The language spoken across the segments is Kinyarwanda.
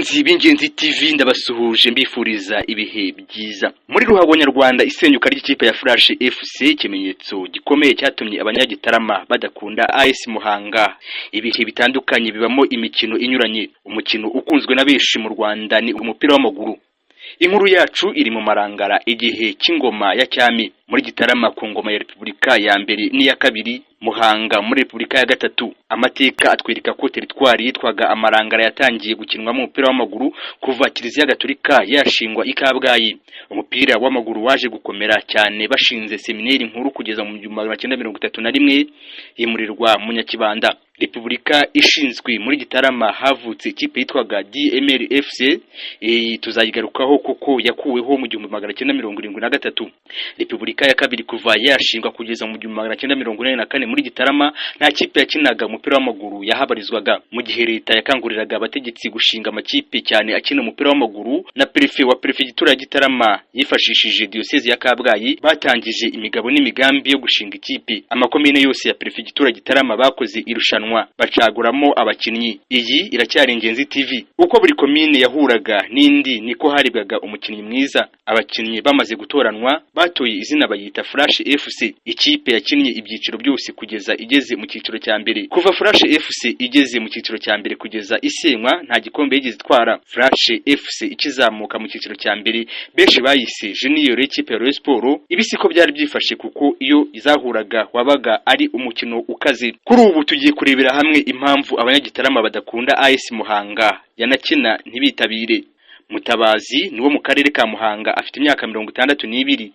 Bakunzi b'Ingenzi TV, ndabasuhuje, mbifuriza ibihe byiza. Muri ruhago nyarwanda, isenyuka ry'ikipe ya Flash FC, ikimenyetso gikomeye cyatumye Abanyagitarama badakunda AS Muhanga. Ibihe bitandukanye bibamo imikino inyuranye. Umukino ukunzwe na benshi mu Rwanda ni umupira w'amaguru. Inkuru yacu iri mu Marangara, igihe cy'ingoma ya cyami muri Gitarama, ku ngoma ya Repubulika ya mbere n'iya kabiri, Muhanga muri Repubulika ya gatatu. Amateka atwereka ko teritwari yitwaga Amarangara yatangiye gukinwamo umupira w'amaguru kuva Kiliziya Gatolika yashingwa i Kabgayi. Umupira w'amaguru waje gukomera cyane bashinze seminari nkuru, kugeza mu 1931 yimurirwa mu Nyakibanda. Repubulika ishinzwe, muri Gitarama havutse ikipe yitwaga DMR FC. Iyi tuzayigarukaho kuko yakuweho mu 1973. Repubulika ya kabiri kuva yashingwa kugeza mu 1984, muri Gitarama nta kipe yakinaga umupira w'amaguru yahabarizwaga. Mu gihe leta yakanguriraga abategetsi gushinga amakipe cyane akina umupira w'amaguru, na perefe wa perefegitura ya Gitarama yifashishije diyosezi ya Kabgayi, batangije imigabo n'imigambi yo gushinga ikipe. Amakomine yose ya perefegitura Gitarama bakoze irushanwa, bacaguramo abakinnyi. Iyi iracyari Ingenzi TV. Uko buri komine yahuraga n'indi, niko harebwaga umukinnyi mwiza. Abakinnyi bamaze gutoranwa, batoye izina, bayita Flash FC. Ikipe yakinnye ibyiciro byose kugeza igeze mu cyiciro cya mbere. Kuva Flash FC igeze mu cyiciro cya mbere kugeza isenywa, nta gikombe yigeze itwara. Flash FC ikizamuka mu cyiciro cya mbere, benshi bayise junior y'ikipe ya Rayon Sport. Ibi siko byari byifashe, kuko iyo izahuraga wabaga ari umukino ukaze. Kuri ubu tugiye kurebera hamwe impamvu Abanyagitarama badakunda AS Muhanga, yanakina ntibitabire. Mutabazi ni wo mu karere ka Muhanga, afite imyaka 62.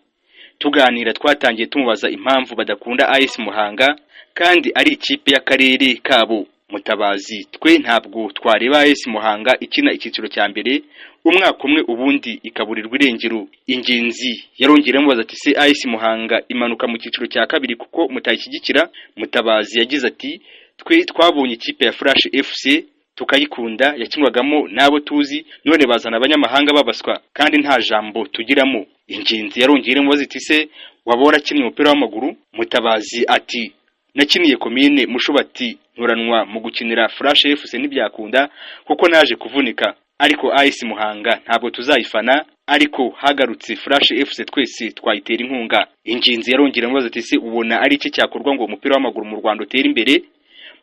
Tuganira, twatangiye tumubaza impamvu badakunda AS Muhanga kandi ari ikipe y'akarere kabo. Mutabazi: "Twe ntabwo twareba AS Muhanga ikina icyiciro cya mbere umwaka umwe, ubundi ikaburirwa irengero." Ingenzi yarongera amubaza ati: "Se AS Muhanga imanuka mu cyiciro cya kabiri kuko mutayishyigikira?" Mutabazi yagize ati: "Twe twabonye ikipe ya Flash FC tukayikunda, yakinwagamo n'abo tuzi, none bazana abanyamahanga babaswa kandi nta jambo tugiramo." Ingenzi yarongera imubaza iti: "Se waba warakinnye umupira w'amaguru?" Mutabazi ati: "Nakiniye komine Mushubati, nturanwa mu gukinira Flash FC ntibyakunda kuko naje kuvunika, ariko AS Muhanga ntabwo tuzayifana, ariko hagarutse Flash FC twese twayitera inkunga." Ingenzi yarongera amubaza ati: "Se ubona ari iki cyakorwa ngo umupira w'amaguru mu Rwanda utere imbere?"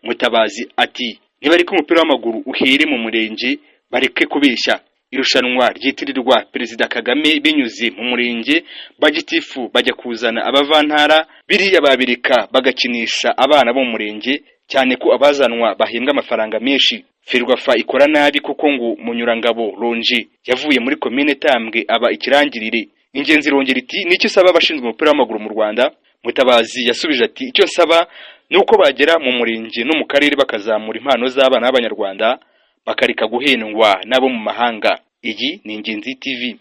Mutabazi ati: "Niba ariko umupira w'amaguru uhere mu murenge, bareke kubeshya. Irushanwa ryitirirwa Perezida Kagame binyuze mu murenge, bagitifu bajya kuzana abavantara, biriya babireka bagakinisha abana bo mu murenge, cyane ko abazanwa bahembwa amafaranga menshi. Ferwafa ikora nabi, kuko ngo Munyurangabo Ronje yavuye muri komine Tambwe aba ikirangirire." Ingenzi irongera iti: "Nicyo usaba abashinzwe umupira w'amaguru mu Rwanda?" Mutabazi yasubije ati: "Icyo nsaba ni uko bagera mu murenge no mu karere, bakazamura impano z'abana b'Abanyarwanda, bakareka guhendwa n'abo mu mahanga." Iyi ni Ingenzi TV.